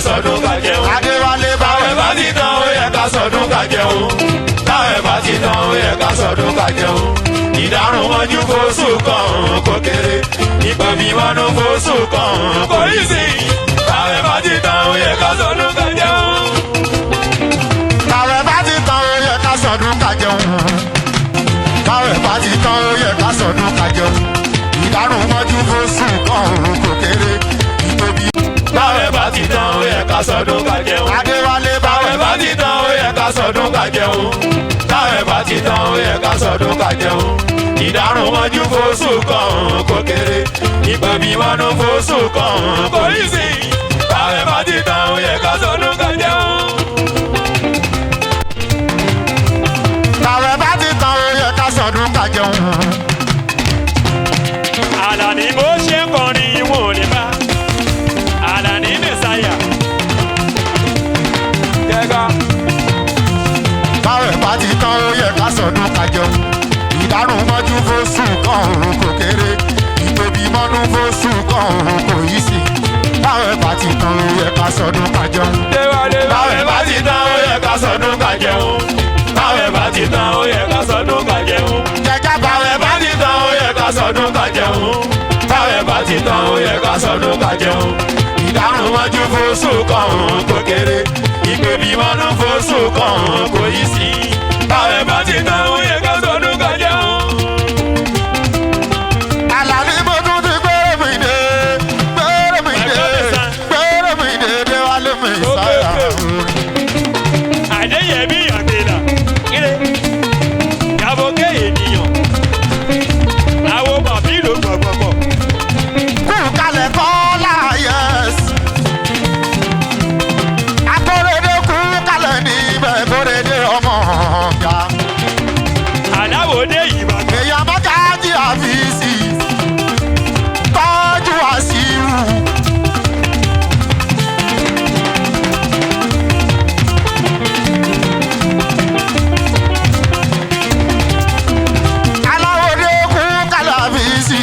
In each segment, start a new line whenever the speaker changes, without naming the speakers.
sọdún ká jẹun.
Adéwálé
Táwẹ̀
báwẹ̀
bá ti tán ó yẹ ká sọdún ká jẹun. Táwẹ̀ bá ti tán ó yẹ ká sọdún ká jẹun. Ìdárùn mọ́jú fóṣù kan kò kéré. Ìgbàmí mọ́nú fóṣù kan kò rí sí. Táwẹ̀ bá ti tán ó yẹ ká sọdún ká jẹun.
Báwẹ̀ bá ti tán ó yẹ ká sọdún ká jẹun. Báwẹ̀ bá ti tán ó yẹ ká sọdún ká jẹun. Ìdárùn mọ́jú fóṣù kan òun kò kéré. Ìtòbí
Táwẹ̀ bá ti tán ó yẹ ká sọdún ká jẹun.
Adéwálé
Táwẹ̀
báwẹ̀
bá ti tán ó yẹ ká sọdún ká jẹun. Táwẹ̀ bá ti tán ó yẹ ká sọdún ká jẹun. Ìdárùn mọ́jú fóṣù kan kò kéré. Ìgbàmí mọ́nú fóṣù kan kò rí sí. Táwẹ̀ bá ti tán ó yẹ ká sọdún ká jẹun.
Báwẹ̀ bá ti tán ó yẹ ká sọdún ká jẹun.
Àlàní bó ṣe ń kọrin ìwọ̀n ò lè bá. Àlàní Mẹ̀sáyà.
Jẹ́gá.
Báwẹ̀ bá ti tán ó yẹ ká sọdún ká jẹun. Ìdárùn mọ́jú fóṣù kan òun kò kéré. Ìtòbí mọ́nú fóṣù kan òun kò yí sí. Báwẹ̀ bá ti tán ó yẹ ká sọdún ká jẹun.
Déwálé. Táwẹ̀ bá ti tán ó yẹ ká sọdún ká jẹun. Táwẹ̀ bá ti tán ó yẹ ká sọdún ká jẹun.
Jẹjá
Táwẹ̀
báwẹ̀
bá ti tán ó yẹ ká sọdún ká jẹun. Táwẹ̀ bá ti tán ó yẹ ká sọdún ká jẹun. Ìdárùn mọ́jú fóṣù kan kò kéré. Ìgbèbí mọ́nú fóṣù kan kò yí sí. Táwẹ̀ bá ti tán ó yẹ ká sọdún ká jẹun.
Àlàní mo tún ti gbére mi dé, gbére mi dé, gbére mi dé, Déwálé mi sáyà orin.
Àdéyẹmí Àgbèlà. Ire. Yàbọ̀kẹ́ ènìyàn. Àwọn bàbí ló gbọ̀gbọ̀gbọ̀.
Kú kalẹ̀ kọ́lá yẹs. Akóredé kú kalẹ̀ níbẹ̀ kóredé ọmọ ọ̀gá.
Àláwòdé Ìbàdàn.
Èèyàn mọ́gájì àfíìsì, tọ́jú àṣírù. Aláwòdé kú kalẹ̀ àfíìsì.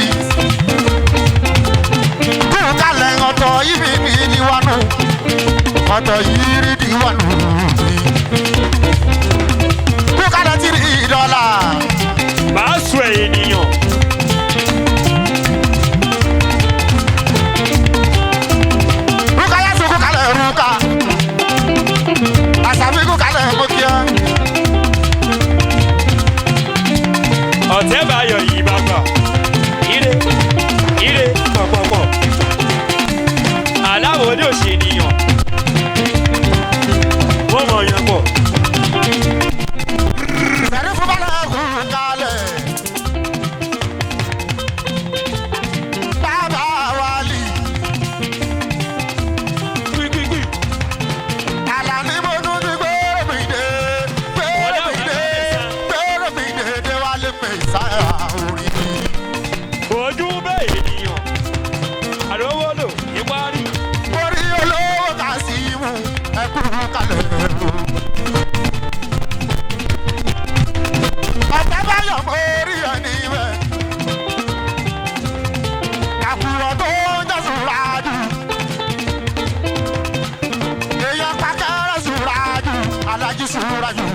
Kú kalẹ̀ ọ̀tọ̀ yìí mi ní wánú. Ọ̀tọ̀ yìí rí di wánú mi. Kú kalẹ̀ tí rí dọ́là.
Màá sọ ènìyàn.
Ruka yasu kukale ruka. Asabi kukale mokia.
Ọ̀tẹ́báyọ̀ Ìbàgbà. Ire. Ire pọ̀pọ̀pọ̀. Aláwòdé òṣènìyàn. Wọ́n mọ̀ yàn pọ̀.
Sẹ̀rífù balẹ̀ kukale. Bàbá wali.
Gbígbígbí.
Àlàní mo tún ti gbére mi dé. Gbére mi dé. Gbére mi dé. Déwálé mi sáyà orí mi.
Ojú bẹ́ ènìyàn. Àrówólò ìparí.
Orí olówó Kàsímù ẹkú kalẹ̀ o. Ọ̀tá báyọ̀ mọ orí ẹni bẹ̀. Àkùrọ̀ tó ń jẹ́ sùúràjù. Èèyàn pàkẹ́rẹ́ sùúràjù, alájí sùúràjù.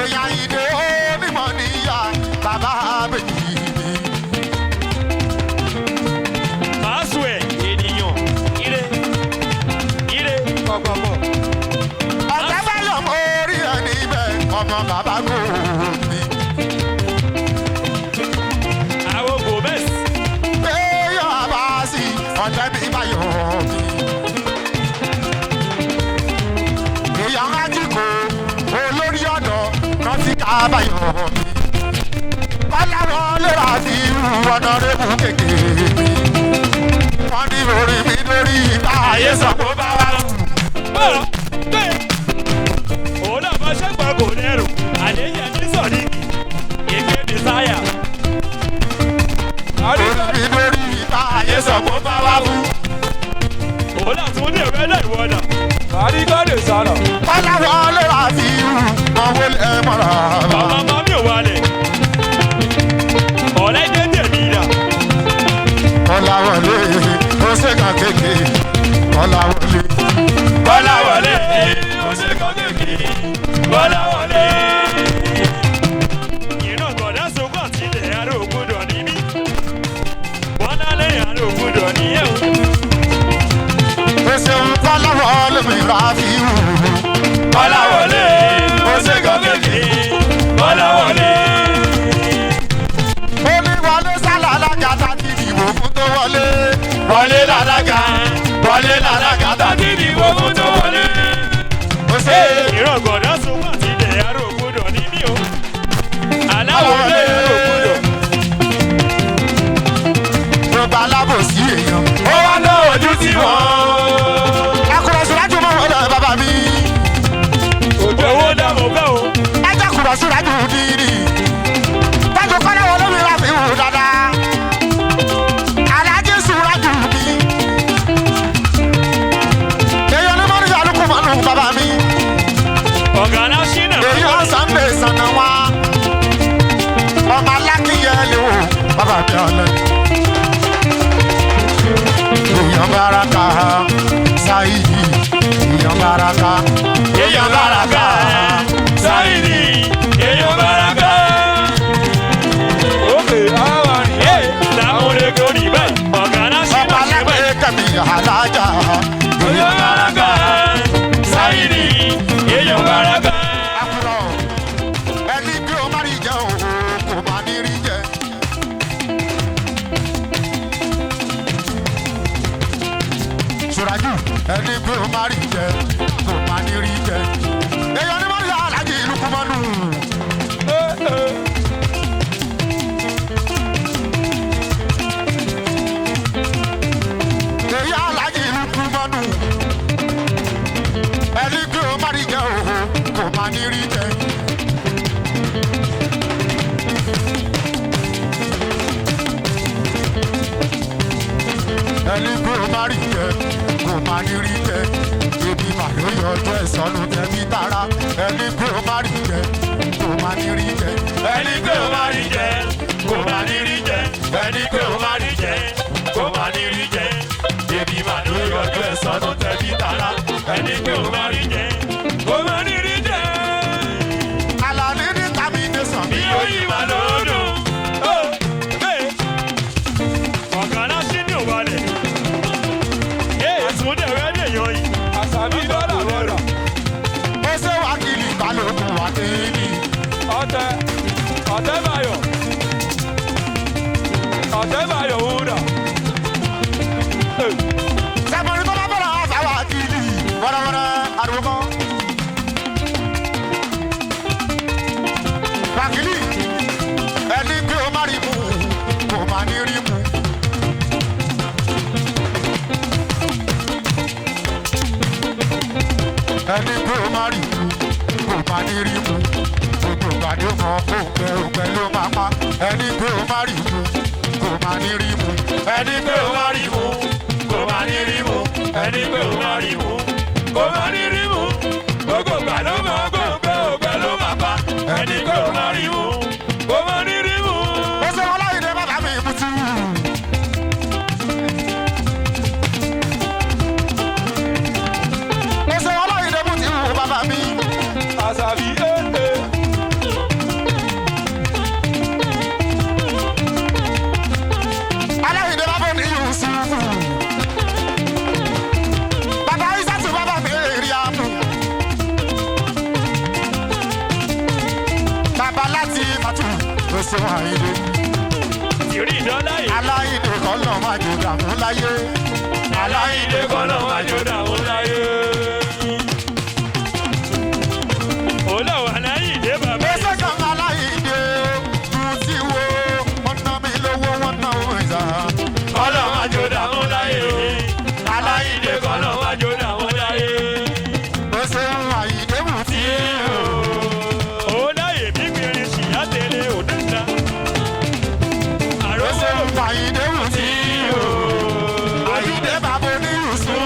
Èèyàn ìdè onímọ̀ níyà bàbá méjì ni.
Màá sọ ẹ̀ ènìyàn. Ire. Ire pọ̀pọ̀pọ̀.
Ọ̀tá báyọ̀ mọ orí ẹni bẹ̀, ọmọ bàbá kò ní.
Àwọn Gomez.
Èèyàn àbáàsì ọ̀tẹ́ mi báyọ̀ mi. Èèyàn ajíkò olórí ọ̀dọ́ rántí ká báyọ̀ mi. Kọ́láwọlé rà sí ọ̀nàrẹ́bù kékeré mi. Wọ́n ní orí mi lórí ìta ayé sọ pé bá wà.
Bọ́ọ̀ bẹ́ẹ̀. Òun náà bá ṣẹ́gbà kò lẹ́rù. Àdéyẹmí Sọ̀díkì. Ìgbé Mẹ̀sáyà.
Orí mi lórí ìta ayé sọ pé bá wà fún.
Òun náà tún ní ìwé náà ìwọ náà.
Àríkọ́lé sọ̀rọ̀.
Kọ́láwọlé rà sí ọ̀wọ́lé mọ́ra.
Bàbá mami ò wálẹ̀. Ọ̀lẹ́dẹ́ tẹ̀mí dà.
Kọ́láwọlé ó ṣèkà kékeré. Kọ́lá wọlé.
Kọ́lá wọlé, ó ṣe kọ́ kéèkì. Kọ́lá wọlé.
Ìran gbọ̀dá sókò tilẹ̀ arógbódò níbí. Bọ́lá lẹ́yìn arógbódò ní ẹ̀ o.
Ó ṣeun Kọ́lá wọlé mi Rafiu.
Kọ́lá wọlé, ó ṣe kọ́ kéèkì. Kọ́lá wọlé.
Ó ní wọlé sálà alága tá ti dìbò fún tó wọlé.
Wọlé lálága, wọlé lálága, tàbí ìdìbò fún tó wọlé.
Ó ṣe
Ìran gbọ̀dá sókò tilẹ̀ arógbódò níbí o. Aláwọ̀ lé arógbódò.
gbogbo alábòsí èèyàn.
Ó wá lọ ojú tí wọ́n.
Akùrọ̀ síwájú mọ́ wọlé bàbá mi.
Owó dàbò bẹ́ẹ̀ o.
Ẹjọ́ kùrọ̀ síwájú dìrì. Tájú Kọ́lá wọlé mi Rafiu dáadáa. Alájí síwájú mi. Èèyàn ní mọ́nìyàn alùpùpù mọ́nù bàbá mi.
Ọ̀gá aláṣínà.
Èyí ọ̀sán lè sànà wá. Ọmọ alákìyẹ lè wò bàbá mi ọ̀lẹ́. Èèyàn báraka Sáyidi. Èèyàn báraka.
Èèyàn báraka, Sáyidi, èèyàn báraka.
Òkè àwọn ẹ̀ làwọn olè rí bẹ́ẹ̀. Ọ̀gá aláṣínà
Ọmọ
ṣe bẹ́ẹ̀.
alákìyẹ kẹ̀mí alájà.
Èèyàn báraka, Sáyidi, èèyàn báraka.
Àkùrọ̀ ẹni kí o má rí jẹ òun kò má ní rí jẹ. Sùràjù ẹni kí o má rí jẹ kò má ní rí jẹ. Èèyàn ní mọ́rí aláàjì ìlú kúmọ́nù. Èèyàn aláàjì ìlú kúmọ́nù. Ẹni kí o má rí jẹ òun kò má ní rí jẹ. Ẹni kó má rí jẹ kó má ní rí jẹ ebi mà ló yọ ọjọ́ ìsọnù tẹbí tara ẹni kó má rí jẹ kó má ní rí jẹ
Ẹni pé ó má rí jẹ, kò má ní rí jẹ. Ẹni pé ó má rí jẹ, kò má ní rí jẹ. Ebi mà ló yọjú ẹ̀sán tó tẹ̀bí tara. Ẹni pé ó má rí jẹ, kò má ní rí jẹ.
Àlàní ní tàbí tẹsán mi
Bí oyin mà ló dùn.
Ó bẹ́ẹ̀. Ọ̀gá aláṣínà ò balẹ̀. Àtúndẹ̀ rẹ̀ lè yan yìí.
Àṣàbí dọ́là rọrà.
ó ṣe wákìlì balógun wà délì
Ọ̀tẹ̀ Ọ̀tẹ̀báyọ̀. Ọ̀tẹ̀báyọ̀ wúrà.
sẹmọrin tó bá bọ̀rọ̀ àfà wákìlì wọ́rọ́wọ́rọ́ ariwo kan. Wákìlì ẹni pé ó má rí mu kò má ní rí mu. Ẹni pé ó má rí mu kò má ní rí mu. Gbogbo ìgbà ni ó mọ kó pẹ́ òpẹ́ ló máa pa. Ẹni pé ó má rí mu kò má ní rí mu.
Ẹni pé ó má rí mu, kò má ní rí mu. Ẹni pé ó má rí mu, kò má ní rí mu. Gbogbo ìgbà ló mọ̀ kó pé òpẹ́ ló máa pa. Ẹni pé ó má rí mu, kò má ní rí mu.
Ó ṣe wọn láyé dé bàbá mi mú tú. Ó ṣe wọn láyé dé mú tí wù bàbá mi.
Àṣàbí ee.
Aláìdé bàbá mi Yusufu. Bàbá Isatu bàbá mi Eriamu. Bàbá láti Fatu ó ṣe wọn àyídé.
Ìrí ìdánlá yìí.
Aláìdé kọ́ lọ́ máa jò dààmú láyé.
Aláìdé kọ́ ló máa jó dààmú láyé.
Olówó aláìdé bàbá.
Ẹsẹ̀ kan aláìdé mú tí wo wọ́n ná mi lówó wọ́n ná òun ìzà.
Kọ́ ló máa jó dààmú láyé. Aláìdé kọ́ ló máa jó dààmú láyé.
Ó ṣe ń àyídé mú tí o.
Oláyè gbígbìnrin ṣìyá tẹ̀lé òdúdá.
Ó ṣe
Àròwọ̀
ń àyídé mú tí o. Àyídé bàbá oníyùsùn.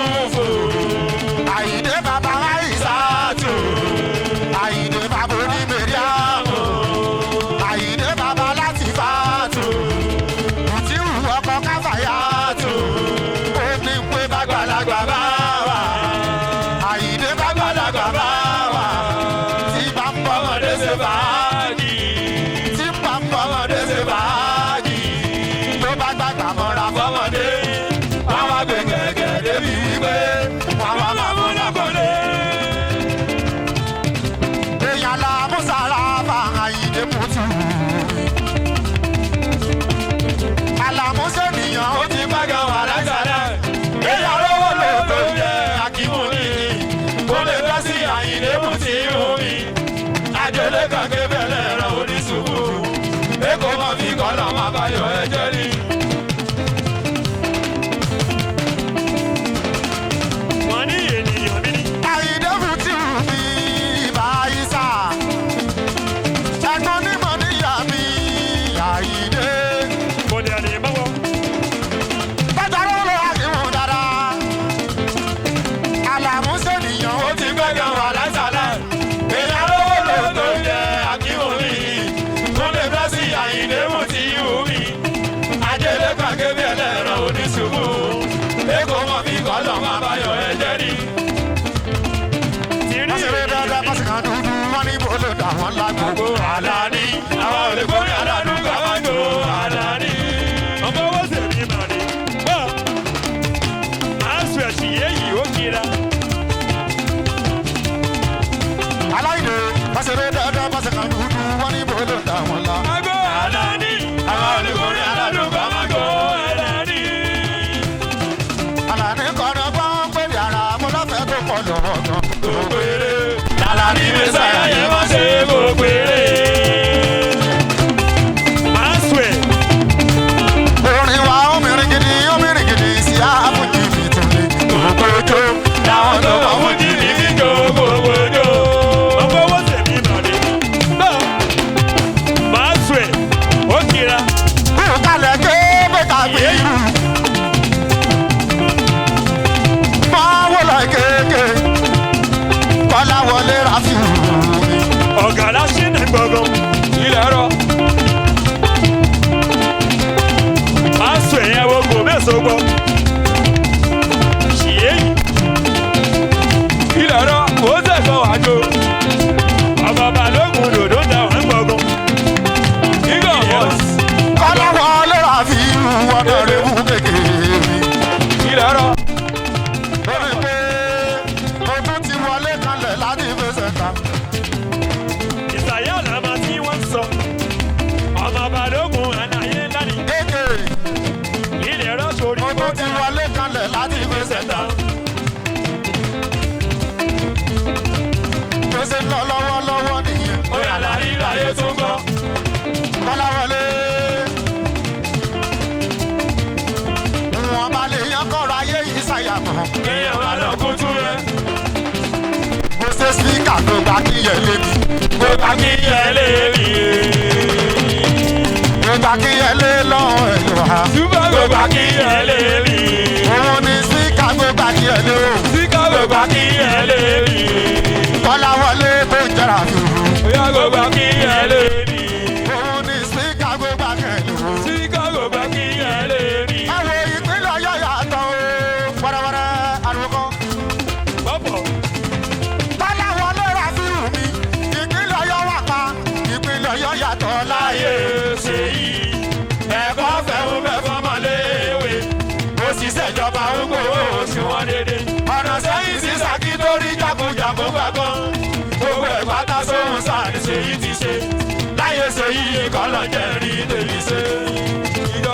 ní ṣubú. Èkó mọ̀ bí kọ́lọ̀ máa bá yọ ẹ̀jẹ̀ rí.
Wọ́n ṣe eré dáadáa bá ṣe kàn dúdú wọ́n ní bó ló dà wọ́n lágbo.
Àgbo Àlàní, àwọn olùkórè aládùn ká máa gbó Àlàní.
Ọmọ owó tèmi mà ní. Bọ́ máa sùn ẹ̀sìn yéyìí ó kira.
Aláìní wọ́n ṣe eré dáadáa bá ṣe kàn dúdú wọ́n ní bó ló dà wọ́n lá.
Àgbo Àlàní, àwọn olùkórè aládùn ká máa gbó Àlàní.
Àlàní kọ́nà gbọ́n pé yàrá mo lọ́fẹ̀ẹ́ tó pọ̀ lọ́wọ́ gan.
Gbogbo eré, Àlàní Mẹ́sàyà yẹn má ṣe gbogbo eré.
Máa sùn ẹ̀.
Orin wa obìnrin gidi sí àbújì mi tún lè. Gbogbo ojú
Làwọn tó mọ̀ fújì ní fíjò gbogbo ojó.
Ọmọ owó tèmi mà ní. Bọ́ máa sùn ẹ̀ ó kira.
kú kalẹ̀ ké bẹ́ta gbé irú. Máa wò lọ kéèké, Kọ́lá wọlé Rafiu mi.
Ọ̀gá láṣẹ ní gbọ̀ngàn.
Ilẹ̀ rọ.
Máa sùn ẹ̀yẹ wo kò mẹ́sàn-án gbọ́. Ṣìyẹ́yì
Ilẹ̀ rọ. Ó sẹ̀sọ̀ wájú.
ọmọ balógun dòdò ń da wọ́n gbọ̀ngàn.
Igọ̀ bọ̀s.
Kọ́lá wọlé Rafiu ọ̀dọ̀ rẹ̀ wú kékeré mi.
Ilẹ̀ rọ.
Lórí pé mo tún ti wọlé kanlẹ̀ láti fẹsẹ̀ ta.
Ìsàyà làmà tí wọ́n ń sọ. Ọmọ balógun àlàyé ńlá ni.
Kéèké
Ilẹ̀ rọ́ṣọ̀ orí
mo tún ti wọlé kanlẹ̀ láti fẹsẹ̀ ta. Bó ṣe ń lọ lọ́wọ́lọ́wọ́ nìyẹn.
Ó yà lárí láyé tún gbọ́.
Kọ́lá wọlé. Wọ́n bá lè yan kọ́ra ayé yìí ṣàyàmọ̀.
Kéèyàn máa lọ kú tú rẹ̀.
Mo ṣe spíkà tó gba kíyẹ̀ lé mi.
Gbogbo akíyẹ lè rí.
Tó gba kíyẹ̀ lé lọ́wọ́ ẹ̀ ló wá.
Túbọ̀
Gbogbo
gbogbo
akíyẹ lè rí.
Òun ni spíkà tó gba kíyẹ̀ lé o.
síkà
Gbogbo
gbogbo
akíyẹ lè rí.
Kọ́lá wọlé tó jẹ́ra fi hù.
Oya
Gbogbo
gbogbo
akíyẹ lè rí.
Òun ni spíkà tó gba kíyẹ̀ lé o.
síkà
Gbogbo akíyẹ lè rí.
Ẹ wo ìpínlẹ̀ Ọ̀yọ́ yàtọ̀ o. Wẹ́rẹ́wẹ́rẹ́ ariwo kan.
Bọ́bọ̀
Kọ́lá wọlé Rafiu mi. Ìpínlẹ̀ Ọ̀yọ́ wà pa. Ìpínlẹ̀ Ọ̀yọ́ yàtọ̀ láàyè.
Láyé ṣe yìí. Ẹ̀kọ́ fẹ́ ń bẹ fọmọléèwé. Òṣìṣẹ́ ìjọba ń gbowó oṣù wọn dédé. Ọ̀nà sẹ́yìn sí Ṣakí tó rí jákujàku gbàgbọ́n. Gbogbo ẹ̀ pátá sóhun sáà ní ṣèyí ti ṣe. Láyé ṣe yìí kọ́ lọ jẹ́ rí tèmi ṣe.
Ìjọ.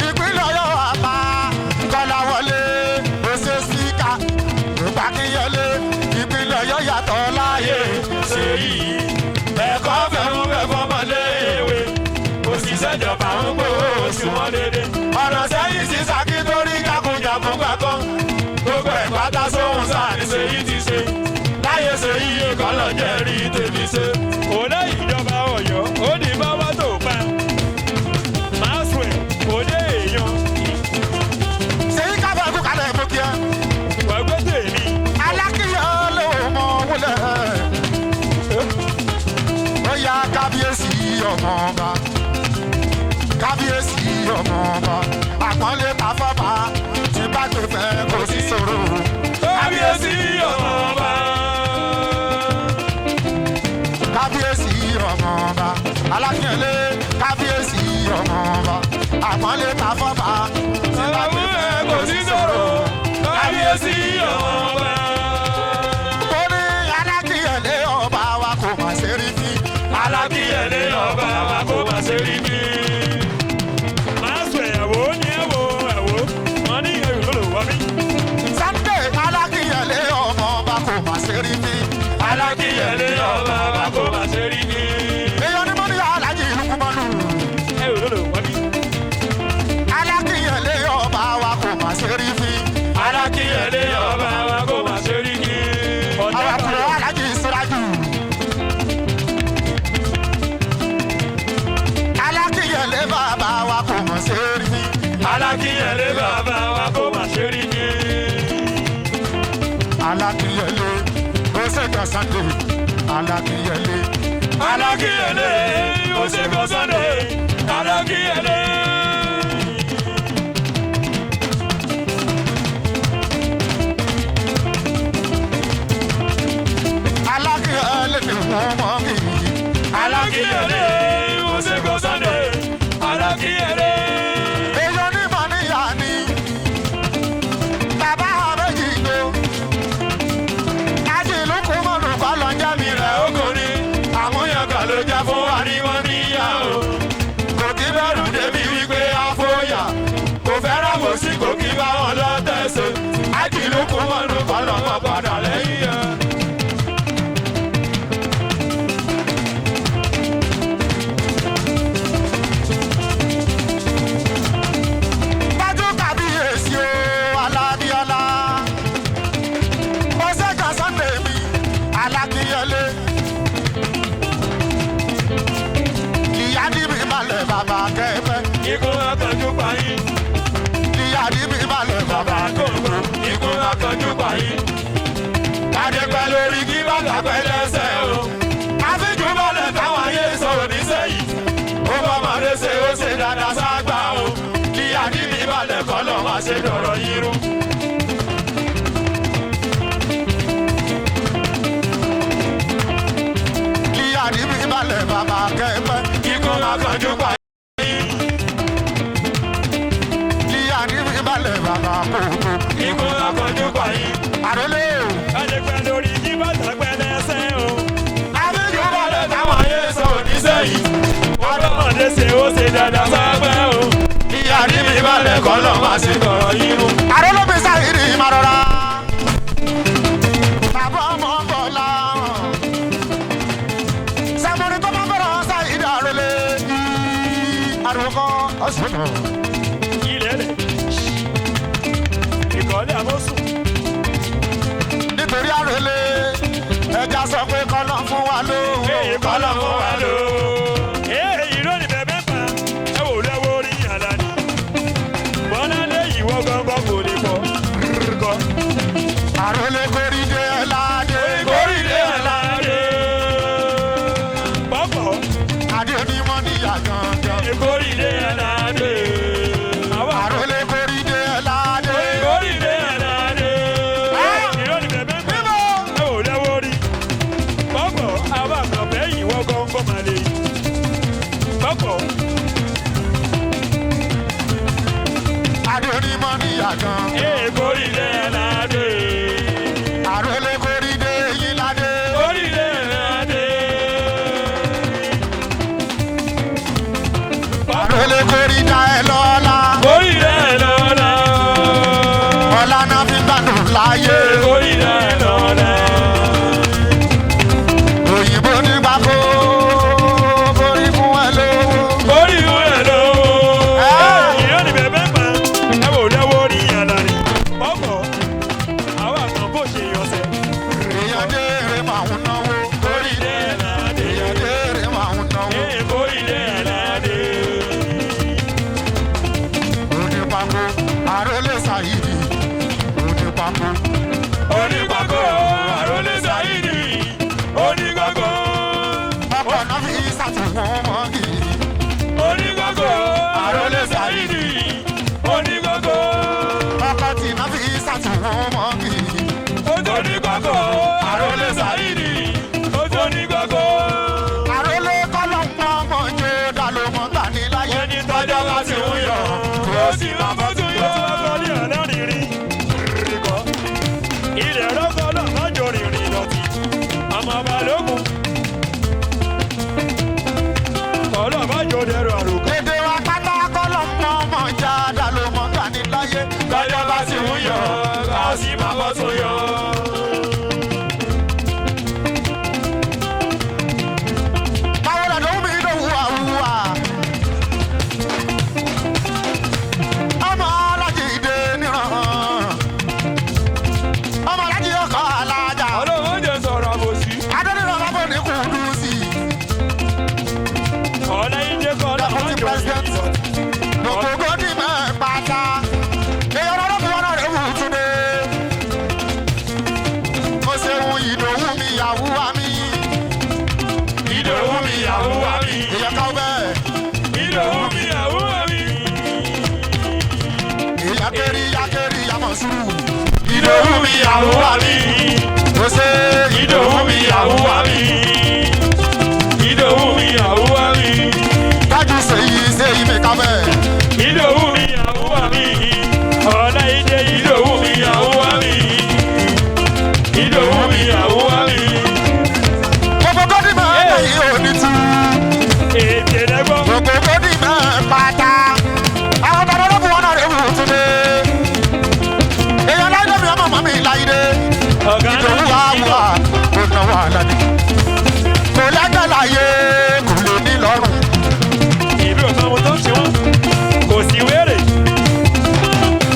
Ìpínlẹ̀ Ọ̀yọ́ wà pa. Kọ́lá wọlé. Ó ṣe spíkà. Gbogbo Akínyẹlé. Ìpínlẹ̀ Ọ̀yọ́ yàtọ̀ láàyè.
Ṣe yìí. Ẹ̀kọ́ fẹ́ ń bẹ fọmọléèwé. Òṣìṣẹ́ ìjọba ń gbowó oṣù wọn dédé. Ọ̀nà sẹ́yìn sí Ṣakí tó rí jákujàku gbàgbọ́n. Gbogbo ẹ̀ pátá sóhun sáà ní ṣèyí ti ṣe. Láyé ṣe yìí kọ́ lọ jẹ́ rí tèmi ṣe.
òun ìjọba Ọ̀yọ́ ó ní báwá tó pa. Máa sùn ẹ̀ kò dé èèyàn.
Ṣèyí káfọ́ ẹ̀kú kalẹ̀ mú kí ẹ.
Wàgbé tèmi.
Alákìyẹ ló mọ wọlé. Ó yá kábíyèsí ọmọ ọba. Kábíyèsí ọmọ ọba. Àpọ́nlé ta fọ́ba. Tí bá tó fẹ́ kò sí ṣòro.
Kábíyèsí ọmọ ọba.
Kábíyèsí ọmọ ọba. Alákìyẹlé kábíyèsí ọmọ ọba. Àpọ́nlé ta fọ́ba. Tí bá tó fẹ́
Kò sí sọ̀rọ̀. Kábíyèsí ọmọ ọba.
Ó ní alákìyẹlé ọba wa kò mà ṣe rí fi.
Alákìyẹlé ọba wa kó má ṣe rí bí.
Máa sùn ẹ̀wò ní ẹ̀wò ẹ̀wò. Wọ́n ní ẹ̀rù ló lò wọ́ mí.
Sunday alákìyẹlé ọmọ ọba kò mà ṣe rí fi.
Alákìyẹlé ọba wa kó má ṣe rí bí.
Èèyàn ní mọ́níyà alájì ìlú kúmọ́nù.
Ẹ̀rù ló lò wọ́ mí.
Alákìyẹlé ọba wa kò mà ṣe rí fi.
Alákìyẹlé ọba wa kó má ṣe rí bí.
Ọ̀tẹ̀
Àwàkùrọ̀ alájì ìsúrájù. Alákìyẹlé bàbá wa kò mà ṣe rí fi.
Alákìyẹlé bàbá wa kó má ṣe rí bí.
Alákìyẹlé ó ṣèjọ Sunday. Alákìyẹlé
Alákìyẹlé ó ṣe kó Sunday. Alákìyẹlé.
Alákìyẹlé ni wọ́n mọ̀ kì í.
Alákìyẹlé. Oṣègùn Sunday. Alákìyẹlé.
Èèyàn ní mọ̀ níyà ni. Bàbá àbẹ́jì gbó. Ájì ìlú kú mọ̀nù kọ́ lọ jẹ́ mi
Ilẹ̀
rẹ̀.
okòrin. Àmúyangàn ló jẹ́ fún wa ní wọ́n níyà o. Kò kí bẹ̀rù débi wípé a fòyà. Kò fẹ́ràn wò sí kò kí bá wọn lọ tẹ̀sán. Ájì ìlú kú mọ̀nù kọ́ lọ́mọ padà lẹ́yìn ẹ̀.
Bájú kàbíyèsí o, Alábíọ́lá. Ọ̀sẹ̀kan Sunday mi, Alákíyẹlé. Ìyá ní mi balẹ̀ bàbá kẹ́fẹ́.
Ikú akànjú payín.
Ìyá ní mi balẹ̀ bàbá
Bàbá kòkó. Ikú akànjú payín. Kádé pẹ́ lórí kí bàtà pẹ́ lẹ́sẹ̀ o. Àfijù balẹ̀ táwọn ayé sọ̀rọ̀ nísẹ̀yìn. Ó bá màdé ṣe ó ṣe dáadáa ságbà o. Kí àdìbí balẹ̀ kọ́ lọ́ máa ṣe dọ̀rọ̀ yírú.
Ìyá ní mi balẹ̀ bàbá kẹ́fẹ́.
Ikú akànjú payín.
Ìyá ní mi balẹ̀ bàbá kòkó.
Ikú akànjú payín.
Àrólé o.
Kádé pẹ́ lórí kí bàtà pẹ́ lẹ́sẹ̀ o.
Àfijù
Balẹ̀ táwọn ayé sọ̀rọ̀ nísẹ̀yìn.
Ó bá màdé ṣe ó ṣe dáadáa ságbà o.
Kí àdìbí balẹ̀ kọ́ lọ́ máa ṣe dọ̀rọ̀ yírú.
Àrólé mi sáyìrì ìmọ̀rọ̀ra. Bàbá ọmọ bọ̀lá. Sàmúrì tó bá bọ̀rọ̀ sáyìrì àrólé. Àròkọ ọ̀sùn.
Ilẹ̀ rẹ̀. Ìkọ́lé àmọ́sùn.
Nítorí àrólé, ẹja sọ pé kọ́lọ́ fún wa lówó.
Èyí kọ́ lọ́ fún wa lò. Èyí lónìí bẹ̀bẹ̀ pa. Ẹ wò lọ́wọ́ orí Àlàní. Bọ́lá lé ìwọ gangan kò lè pọ̀. Kọ́.
Àrólé kórí dé ẹ ládé.
Orílẹ̀ àlàyé.
Pọ̀pọ̀.
Adé onímọ̀ níyà gangan.
Ìkórìlé Àlàní. Àwa
Àrólé kórí dé ẹ ládé.
ìkórìlé Àlàní. Èyí lónìí bẹ̀bẹ̀ pa.
Bíbọ̀.
Ẹ wò lọ́wọ́ orí. Pọ̀pọ̀. Àwa kan fẹ́ ìwọ gangan mà lè. Pọ̀pọ̀.
Adé onímọ̀ níyà gangan.
Ìkórìlé Àlàní.
Àrólé kórí dé yín ládé.
Ìkórìlé Àlàní.
Àrólé kórí dá ẹ lọ́lá.
Orílẹ̀ lọ́la.
Ọlá náà fi gbádùn láyé.
Orílẹ̀ lọ́la.
Òyìnbó nígbà kó kórí fún ẹ lówó.
Orílẹ̀ lọ́wọ́. Ìyá ni bẹ̀bẹ̀ pa. Ẹ wò lọ́wọ́ orí Àlàní. Pọ̀pọ̀. Àwọn àkàn bò ṣe yọ̀sẹ̀.
Èèyàn dèrè máa ń náwó.
Orílẹ̀ lọ́dẹ.
Èèyàn dèrè máa ń náwó.
Orílẹ̀ lọ́dẹ.
Onípapò àrólé Sàyídì. Onípapò
Onígbàgbọ́ àrólé Sáyídì. Onígbàgbọ́.
ọkọ̀ náà fi ṣàtúnwọ̀n mọ́ kì í.
Onígbàgbọ́ àrólé Sáyídì. Onígbàgbọ́.
Ọkọ̀ tí náà fi ṣàtúnwọ̀n mọ́ kì í.
Onígbàgbọ́ àrólé Sáyídì. Onígbàgbọ́.
Àrólé kọ́lọ́ ń pọ́n ọmọ jẹ́ dá ló mọ́ gbà ní láyé.
Ẹni tọ́jọ́ bá ti ń yọ̀, ó sì máa bọ́ tún yọ̀.
Ọkọ̀lẹ́ ọlọ́rìnrìn. Kọ́. Ilẹ̀ rọ́kọ̀ lọ́jọ́ rìnrìn lọ́tì. Ọmọ Balógun. Ọlọ́bàjọ́ dẹrù àròkọ.
Èdè wa pátá kọ́lọ́ ń pọ́n ọmọ jẹ́ dá ló mọ́ gbà ní láyé.
Tọ́jọ́ bá ti ń yọ̀, ó sì máa bọ́ tún yọ̀.
Báwo la lóhùn mi ló hùwà hùwà? Ọmọ alájí ìdè níran. Ọmọ alájí ọkọ̀ alájà.
Ọlọ́run jẹ́ sọ̀rọ̀ àbòsí.
Adéníran lábọ̀ ní Kùdùsì.
Ọláyíjẹ́ kọ́
Deputy
ọlọ́mọjọ́
President. Gbogbo gòdì mẹ́ pátá. Èèyàn ọlọ́run wọn náà rẹ̀ wù túnde. sùúrù.
Ìdòwú mi àwùwá mi.
Ó ṣe
Ìdòwú mi àwùwá mi.
Ìdòwú mi àwùwá mi.
Tájú ṣèyí ṣèyí mi kábẹ́.
Ìdòwú mi àwùwá mi. Ọláìdé ìdòwú mi àwùwá mi. Ìdòwú mi àwùwá mi.
Gbogbo gọ́dí máa ń tẹ̀yìn òní tú.
Ètè lẹ́gbọ́n.
Gbogbo gọ́dí máa ń pátá. Àwọn bàbá ológun wọn náà rè wù túnde. Èèyàn láìdé mi ọmọ màmí láìdé.
Ọ̀gá
Ìdòwú
náà
àwùwá kò náwó àlàní. Kò lẹ́gbẹ̀ẹ́ láyé kò lè ní lọ́rùn.
Ìlú ọ̀sán mo tó ń ṣe wọ́n. Kò sí wéré.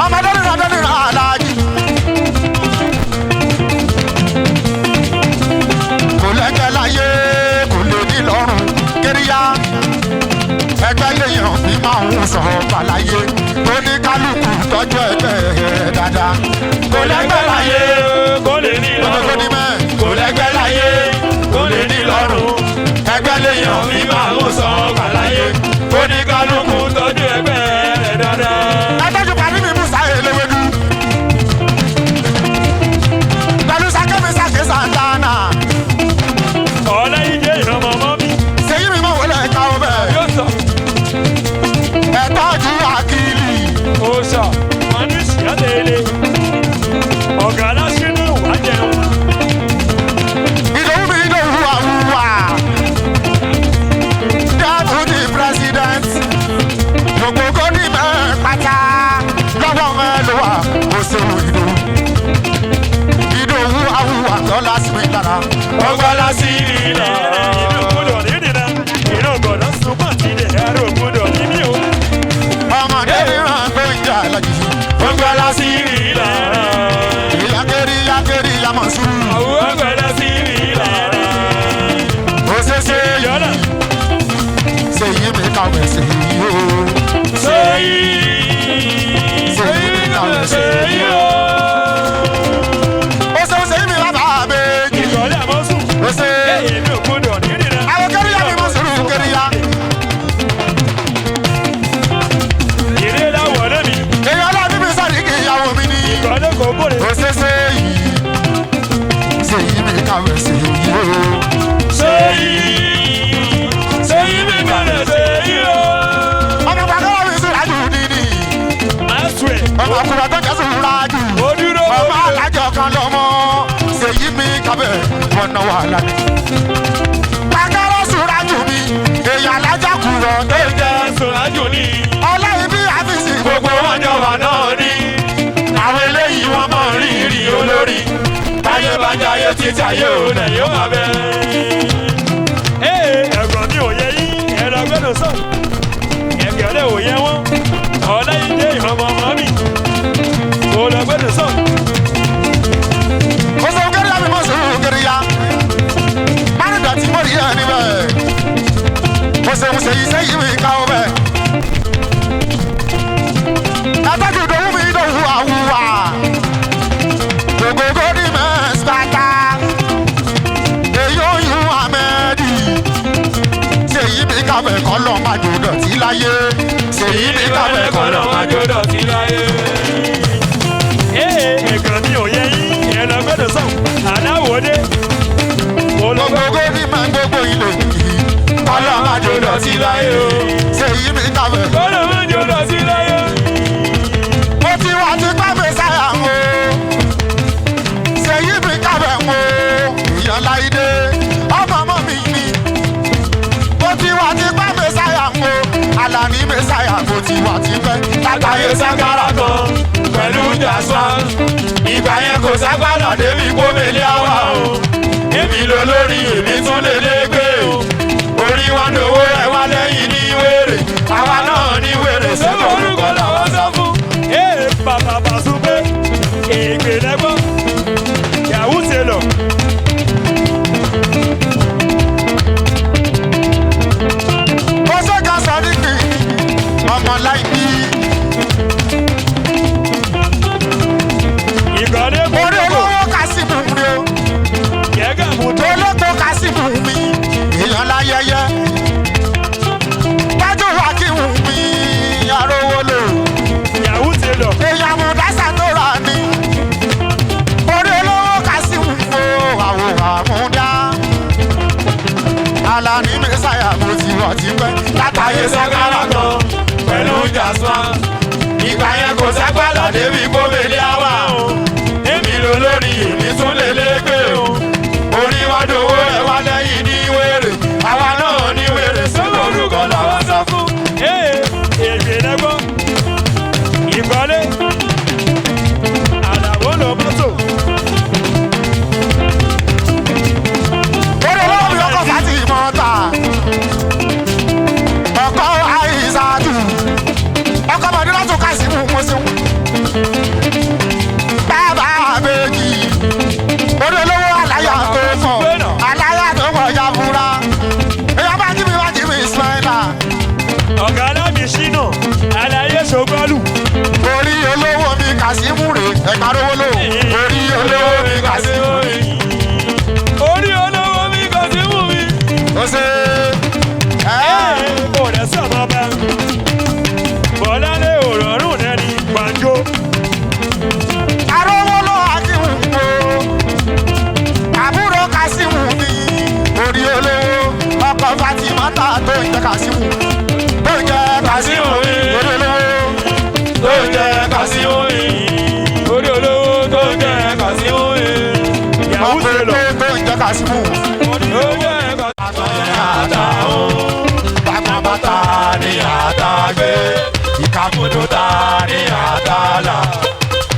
Ọmọ dọ́nìrà dọ́nìrà aláàjì. Kò lẹ́gbẹ́ láyé kò lè ní lọ́rùn kíríyá. Ẹgbẹ́ lèèyàn fi máa ń sọ̀rọ̀ bàláyé. Tó ní kálukú tọ́jú ẹgbẹ́ ẹ̀ dáadáa. Kò lẹ́gbẹ́ láyé
Kò lè ní
gbogbo
lọ́rùn.
ní mẹ́.
Kò lẹ́gbẹ́ láyé, kò lè ní lọ́rùn. Ẹgbẹ́ lèèyàn fi máa ń sọ bàláyé. Ó ní kálukú
Tọ́jú ẹgbẹ́ rẹ̀ dáadáa.
Ẹtọ́jú parí mi Musa Elewédú. Pẹ̀lú Sakẹ́mi Sake Santana.
Ọláìdé ìrànmọ́ mọ́ mi.
Ṣèyí mi mọ̀ wọlé ẹ̀ka ọbẹ̀.
Yóò sọ.
Ẹ̀tọ́jú Akílì.
Ó sọ. Wọ́n ní ṣìyàtẹ̀lẹ̀. Ọ̀gá lásìnú wà jẹun.
Ìdòwú mi ìdòwú àwùwà. Deputy President. Gbogbo kò ní mẹ́ pátá. Lọ́wọ́ mẹ́ ló wà, ó ṣeun ìdòwú. Ìdòwú àwùwà tọ́lá sí mi lára.
ọgbọ́lá sí mi lára.
Inú gbọ́dọ̀ nínú inú gbọ́dọ̀ sunkún tilẹ̀ ẹ̀rọ gbọ́dọ̀ níbí o.
Ọmọdé ríran tó ń jà lájì.
Ọgbọ́lá sí mi lára.
Ìyá kéré ìyá kéré ìyá mọ̀ sùúrù.
Àwọn gbọ́dọ̀ sí mi lára.
Ó ṣe ṣe
Yọ̀nà
ṣèyí mi kàwé ṣèyí o.
sẹ́yìn
Ṣèyí mi kàwé ṣèyí
sẹ́yìn
o.
o.
Ó ṣe ṣèyí mi bàbá méjì.
Ìkọ̀lẹ́ àmọ́sùn.
Ó ṣe
Èmi ò gbọ́dọ̀ nínú.
àwọn kéré ìyá mi mọ̀ sùúrù kéré ìyá.
Ìrè láwọ̀ lẹ́mi.
Èyí ọlọ́run mi sọ̀rí kí ìyàwó mi ní.
Ìkọ̀lẹ́ kò bóre.
Ó ṣe ṣèyí ṣèyí mi kàwé ṣèyí o.
Sẹ́yìn sẹ́yìn mi kalẹ̀ sẹ́yìn o.
Ọmọ gbàgbọ́ mi sùn lájú dídì.
Máa sùn ẹ̀.
Ọmọ àkùrọ̀ tó jẹ́ sùn lájú.
Ó dúró.
Ọmọ alájọ kan lọ́mọ ṣèyí mi kàwé ọ̀nà wàhálà ni. Gbàgbọ́ sùn lájú mi, èyí alájà kùrọ̀ tó jẹ́.
Sọ̀rájò ní.
Ọlọ́run bí àfíìsì
Gbogbo wọn jọ wà náà ní. Àwọn eléyìí wọ́n mọ̀ rírì olórí. Táyé bá jayé títí ayé ò lẹ̀
Yóò máa bẹ̀. Ee ẹ̀gbọ́n mi ò yẹ yín, ẹ̀rọ gbọ́dọ̀ sọ. Ẹ̀gẹ̀rẹ̀ ò yẹ wọ́n. Ọláyídé ìrànmọ́ ọmọ mi. Kò lọ gbọ́dọ̀ sọ.
Ó sọ kéré àmì mọ̀ sùúrù kéré ya. Márùn dọ̀tí mọ̀rí ẹ̀ níbẹ̀. Ó ṣeun ṣèyí ṣèyí mi ká ọ bẹ̀. Ẹ̀tọ́jú ìdòwú mi ìdòwú àwùwà. Gbogbo ní mẹ́sàtà. Èyí ó yún àmẹ́dì. Ṣèyí mi kábẹ̀ kọ́ lọ́ máa jò dọ̀tí láyé. Ṣèyí mi kábẹ̀ kọ́ lọ́ máa jò
dọ̀tí láyé. Ee ẹ̀gbọ́n mi ò yẹ yín, ẹ̀rọ gbọ́dọ̀ sọ. Aláwòdé. Kò lọ
Gbogbo ní mẹ́ gbogbo ilé yìí. Kọ́ lọ́ máa jò dọ̀tí láyé. Ṣèyí mi kábẹ̀.
gbọ́dọ̀ máa jò dọ̀tí láyé.
Mo ti wá ti pẹ́ mi sáyà ń o. Ṣèyí mi kábẹ̀ ń o. Ìyá Láìdé, ọmọ ọmọ mi ni. Mo ti wá ti pẹ́ mi sáyà ń o. Àlàní mi sáyà mo ti wá ti pẹ́.
Látàyè sákàrà kan pẹ̀lú jàsá. Ìgbà yẹn kò ságbádà débi kó mélé àwa o. Èmi ló lórí èmi tún lè légbé o. Orí wa lówó ẹ wá lẹ́yìn ní wèrè. Àwa náà ní wèrè
Ṣé
sẹ́kọ̀ọ́
orúkọ làwọn sọ fún? Ee bàbá Bàṣúpé, ègbè lẹ́gbọ́n, Yahoo ṣe lọ.
Mo ṣe kan sọ ní kì í, ọmọ láìpí.
Ìkànnì
Orí
kúndùn
olówó kásìmù mi o.
yẹ́gà mú tó.
Olóko kásìmù mi, èèyàn láyẹyẹ. Tájú wa kí wù mí, arówó lò.
Yahoo ṣe lọ.
Èèyàn mú dásà tó rà ní.
gbọ́. Ìkọ́lé. Àlàbò lọ mọ́tò.
Orí olówó mi ọkọ̀ fàtí mọ́ta. Ọkọ̀ àìsàtù. Ọkọ̀ bọ̀dé lọ́tún kásìmù mo ṣeun. Bàbá àbèjì. Orí olówó aláyà tó fọ̀. Aláyà tó fọ̀ ya fura. Èèyàn bá jí mi wá jí mi Ismaila.
Ọ̀gá alámi ṣínà. Àlàyé ṣògbọ́lù.
Orí olówó mi kásìmù rè ẹ̀ka rówó lò. Orí olówó mi kásìmù rè.
Orí olówó mi kò sí mú mi.
Ó ṣe ẹ́
Kò dẹ̀ sọ̀mọ́ bá. Bọ̀láńlé òrọ̀rùn nẹ́ni gbàǹjo.
Arówó ló akíhùn o. Àbúrò Kásímù ni orí olówó. Ọkọ̀ Fatimata tó ń jẹ́ Kásímù. Tó ń jẹ́ Kásímù orí olówó.
Tó ń jẹ́ Kásímù mi.
Orí olówó tó ń jẹ́ Kàsímù mi.
Yahoo
Ọkọ̀
Taylor.
tó ń jẹ́ Kásímù.
Tó ń jẹ́ Kàsímù.
Àtàwọn bàbá bàtà ni àtàgbé. Ìkàkùndùn ta ni àtàlà.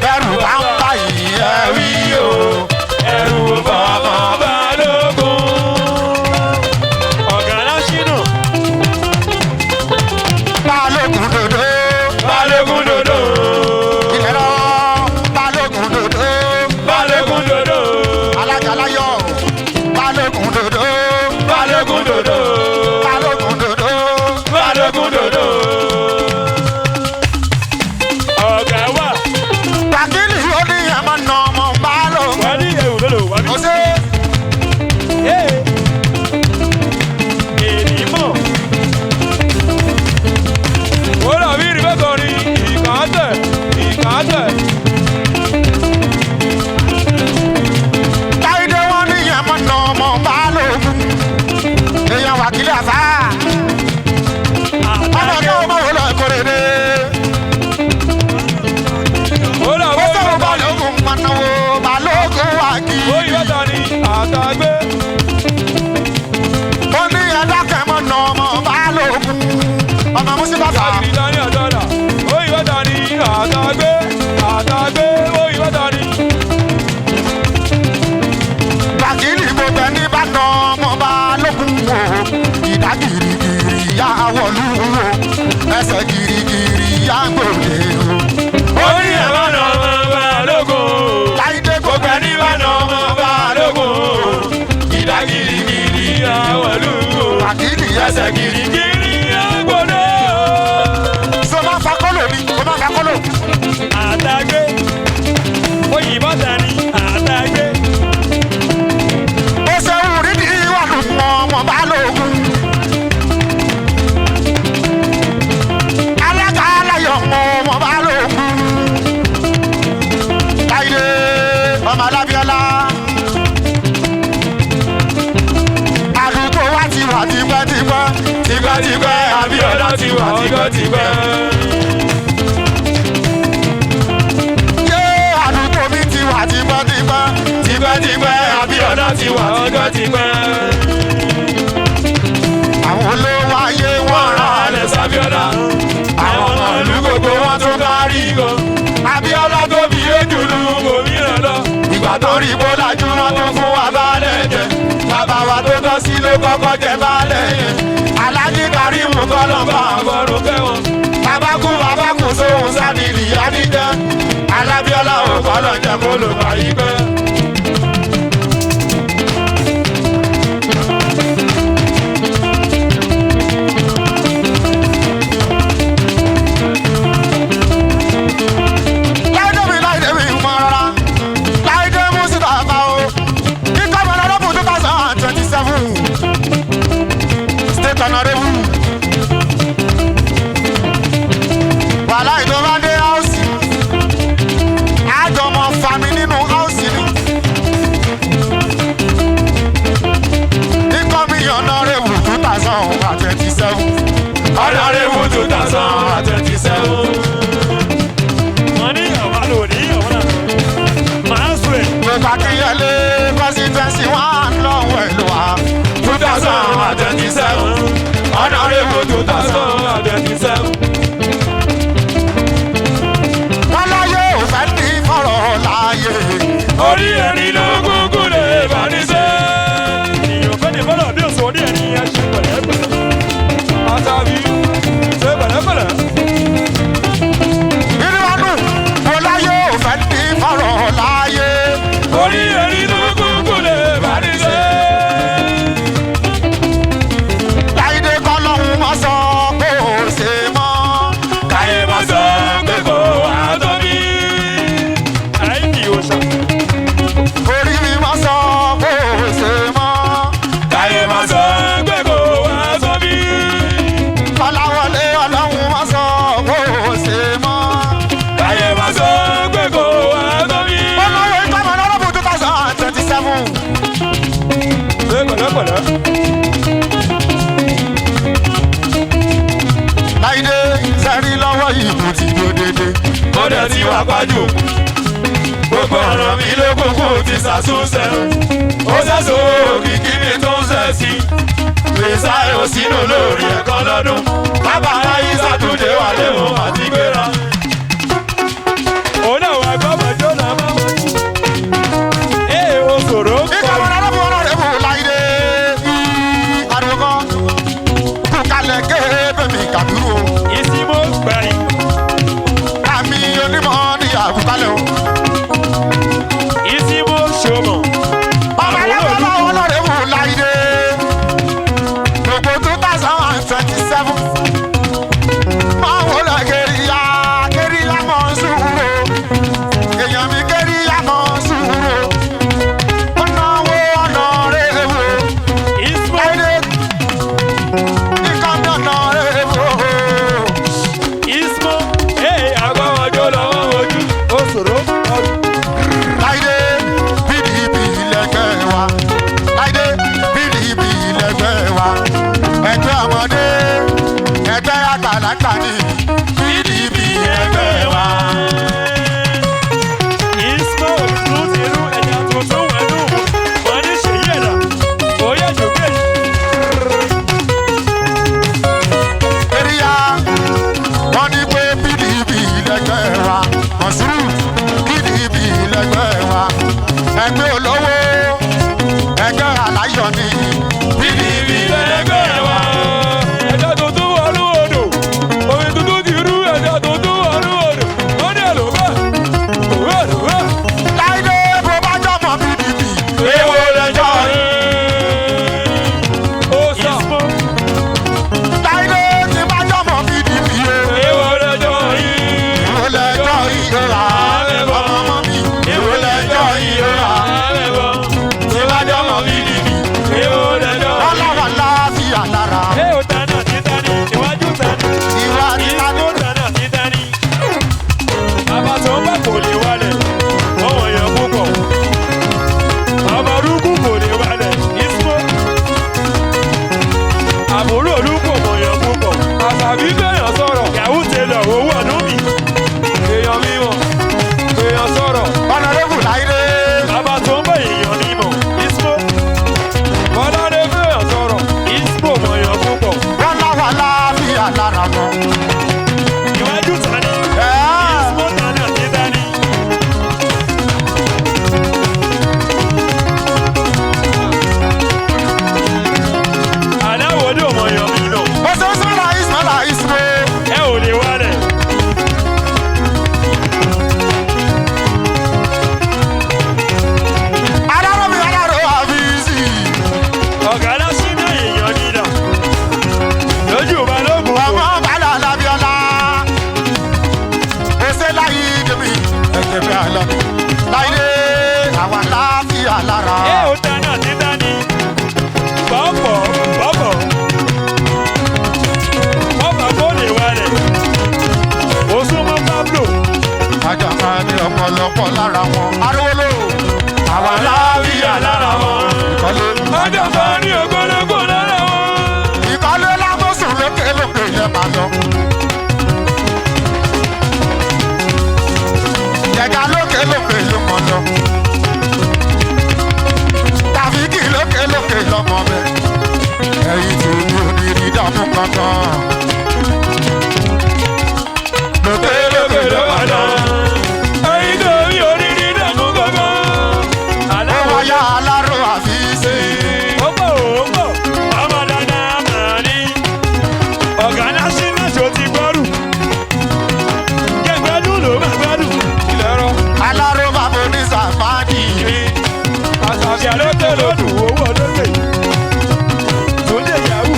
Bẹ́rù bá ń bá yìí ẹ wí o.
Ẹrù bọ́mọ balógun.
Ọ̀gá aláṣínà.
Balógun dòdò.
Balógun dòdò.
Ilẹ̀ lọ. Balógun dòdò.
Balógun dòdò.
Alájà láyọ̀. Balógun dòdò.
Balógun dòdò.
Balógun dòdò.
Balógun dòdò.
Ọ̀gá wà.
Wákìlì ó ní ẹ̀ máa nà ọmọ balógun.
Wà ní ewu mélòó wà bí.
Ó ṣe
Èmi mọ̀.
Ó rà mí rí bẹ́ẹ̀ kọrin ìkàtẹ̀ ìkàtẹ̀.
Láìdé wọn ní ẹ̀ máa nà ọmọ balógun. Èèyàn wákìlì àfá. Ọmọ ọ̀gá ọmọ wo lọ kórè dé.
Ó rà
Ó
mí
sọ̀rọ̀ balógun máa náwó balógun wákìlì.
Ó ìbẹ́ta ni àtàgbé.
Ó ní ẹ̀dákẹ́ máa nà ọmọ balógun. Ọmọ Mùsíbàfà.
Ìyá ní àtàlà. Ó ìbẹ́ta ni àtàgbé. Àtàgbé. Ó ìbẹ́ta ni.
Wákìlì gbogbo ẹni bá nà ọmọ balógun o. Ìdá gìrìgìrì yá wọ̀lú o. Ẹsẹ̀ gìrìgìrì yá gbòde o.
Ó ní ẹ̀ má nà ọmọ balógun.
Láìdé gbogbo
Gbogbo ẹni bá nà ọmọ balógun. Ìdá girigiri àwọ̀lú.
wákìlì ẹsẹ̀
Ẹsẹ̀ girigiri àgbọ̀dọ̀.
So máa fa kólò mi, o máa fa kólò.
Àtàgbé. Òyìnbó ta ni àtàgbé.
Ó ṣe wùrí ní ìwàlú ọmọ balógun. Alága aláyọ̀ ọmọ balógun. Láìdé ọmọ alábíọ́lá. Àdúgbò wa ti wà tipẹ́tipẹ́.
Tipẹ́tipẹ́ Abíọ́lá ti wà tipẹ́tipẹ́.
Yé àdúgbò mi ti wà tipẹ́tipẹ́.
Tipẹ́tipẹ́ Abíọ́lá ti wà tipẹ́tipẹ́.
Àwọn olówó ayé wọ́n
Wọ́n
rà
ra alẹ̀ sábíọ́lá. Àwọn ọmọ ìlú gbogbo wọn tún kárí gan. Abíọ́lá tó bí ojúlú gómìnà lọ. Ìgbà tó rí bó lajú wọn tún fún wa baálẹ̀ jẹ. Bàbá wa tó tọ́ sí ló kọ́kọ́ jẹ baálẹ̀ yẹn. Alájí Karímù kọ́lọ́mbà àbọ̀rún kẹ́wọ̀n. Bàbá kú bàbá kú sóhun sádìrì àdíjẹ́. Alábíọ́lá ò kọ́lọ̀ jẹ́ kó ló bá yí pẹ́.
Láìdé mi láìdé mi mọ rárá. Láìdé mú síta bá o. Kíkọ́ mọ̀ lọ́dún 2027. State honorable. Wàhálà ìjọba dé áùsì. Àjọmọ̀ fami nínú áùsì ni. Kíkọ́ mi honorable 2027.
Honorable 2027.
Wọ́n ní ọ̀wá lò ní ọ̀wá náà. Màá sùn ẹ̀.
Gbogbo Akínyẹlé constituency one lọ́wọ́ ẹ̀ ló wà.
2027. Honorable 2027.
mo ti dó dédé.
Mo dẹ̀ ti wà pàjù. Gbogbo ọ̀ràn mi ló kúkú ti ṣàtúnṣe. Ó ṣẹ̀ṣọ́ òkìkí mi tó ń ṣẹ̀ sí. Gbèsè sínú lórí ẹ̀kan lọ́dún. Bàbá aláyé ṣàtúndé wà léwọ̀n àti gbéra.
Òun náà wà gbọ́mọ̀ jóná mọ́mọ́. Ee o sòrò ń
Ìkà
kọ.
wọn lọ́dọ̀ wọn lọ́dọ̀ wò láyé. Ariwo kan kò kalẹ̀ kéébé mi Kàbírù o.
Ìsímọ̀ gbẹ̀yìn.
Àmì onímọ̀ ní àbúkálẹ̀ o.
Ìsímọ̀ ṣomọ̀.
Ọmọ alábọ́lá ọlọ́rẹ̀ wò láyé. Gbogbo 2027. Máa wò lọ Kẹ́ríyá, Kẹ́ríyá mọ̀ ń sùúrù. Èèyàn mi Kẹ́ríyá mọ̀ ń sùúrù. Ó náwó ọ̀nà rẹ̀ wò.
Ìsímọ̀
Láyé ìkànnì ọ̀nà rẹ̀ wò.
Ìsímọ̀. Ee àgbọ̀mọ̀ jóná mọ́mọ́ ojú. O sòrò ń kọ.
Láìdé PDP lẹ́gbẹ́ wa. Láìdé PDP lẹ́gbẹ́ wa. Ẹgbẹ́ ọmọdé, ẹgbẹ́ àgbàlagbà ni PDP lẹ́gbẹ́ wa.
Ìsímọ̀ òtún ti rú ẹja tuntun wẹ̀lú. Wọ́n ní ṣèyí ẹ̀dá. Oyè jòkè.
Eríyá, wọ́n ní pé PDP lẹ́gbẹ́ wa. Mọ̀súrù PDP lẹ́gbẹ́ wa. Ẹgbẹ́ olówó, ẹgbẹ́ aláyọ̀ ni PDP
Lẹ́gbẹ́ wa. Ẹja tuntun wọnú odò. Omi tuntun ti rú ẹja tuntun wọnú odò. Wọ́n ní èlò bẹ́ẹ̀. Òwe èlò bẹ́ẹ̀.
Láìdé bó bá jọmọ PDP.
Èwo lẹjọ́ yìí?
Ó sà.
Ìsímọ̀.
Láìdé tí bá jọmọ PDP o.
Èwo lẹjọ́ yìí?
Ìwọ lẹjọ́ ìrora ọmọ mi.
Èwo lẹjọ́ ìrora? Tí bá jọmọ PDP.
Èwo lẹjọ́
Wọ́n
yìí?
lára láàfíà lára.
Ee o tánà títání. Iwájú tánà.
Ìwà títa ní
Ìsímọ̀ tánà títání. Bàbá tó ń bá kò lè wálẹ̀. Ọmọ èèyàn púpọ̀. Ọmọ orúkú kò lè wálẹ̀. Ìsímọ̀. Àbúrò olúkò mọ̀ èèyàn púpọ̀.
Àṣàbí bẹ̀yàn sọ̀rọ̀.
Yahoo Taylor owó ọdún mi.
Èèyàn mímọ̀. Èèyàn sọ̀rọ̀.
ọ̀nàrẹ́bù láìdé.
Bàbá tó ń bá èèyàn mímọ̀. Ìsímọ̀.
Bọ́ládé bẹ̀yàn sọ̀rọ̀.
Ìsímọ̀ mọ̀ èèyàn púpọ̀.
Wọ́n lára láàfíà lára wọn.
Iwájú tani.
Ẹ́ẹ̀.
Ìsímọ̀ tánà títání. Aláwọ̀ ọdún ọmọ èèyàn mímọ̀.
Ó ṣe Ismaila Ismaila Ismo.
Ẹ ò lè wálẹ̀.
Aláró mi aláró àfíìsì.
Ọ̀gá lásìnà èèyàn nílà. Lójú balógun.
Ọmọ bàlá Lábíọ́lá. Ó ṣe láyé dèmi. Ẹ̀jẹ̀ bí àlọ́ mi. Láìdé àwa láàfíà lára.
Ẹ ò tánà títání. Bọ́pọ̀ bọ́pọ̀. Bọ́pọ̀ kò lè wálẹ̀. Ó súnmọ́ Pablo.
Àjọ kan ní ọ̀pọ̀lọpọ̀ lára wọn. Arówólò. Àwa láàfíà
lára wọn.
Ìkọ́lé.
Ọjọ́ kan ní ògbólógbò lára wọn.
Ìkọ́lé lámọ́sùn lókè lókè yẹn máa lọ. Jẹ̀gá lókè lókè ló mọ̀ lọ. Tàfíkì lókè lókè lọ́mọ bẹ́ẹ̀. Ẹyin tí mi ò ní rí dààmú kankan. Lókè lókè ló
Ló
máa
wà
lọ.
lọ. Ẹyin tó rí oríire dààmú kankan.
Ó
Aláwọ̀
wáyà aláró àfíìsì.
ó pọ̀ ó pọ̀. Ọmọ dáadáa máa ní. Ọ̀gá lásìnà ṣó ti gbọ́rù. Jẹ́ gbádùn ló máa gbádùn.
Ilẹ̀ rọ.
Aláró bàbá onísàfáàdì.
Àṣàbí lókè lódù.
Owó ọdún Túndé Yahoo.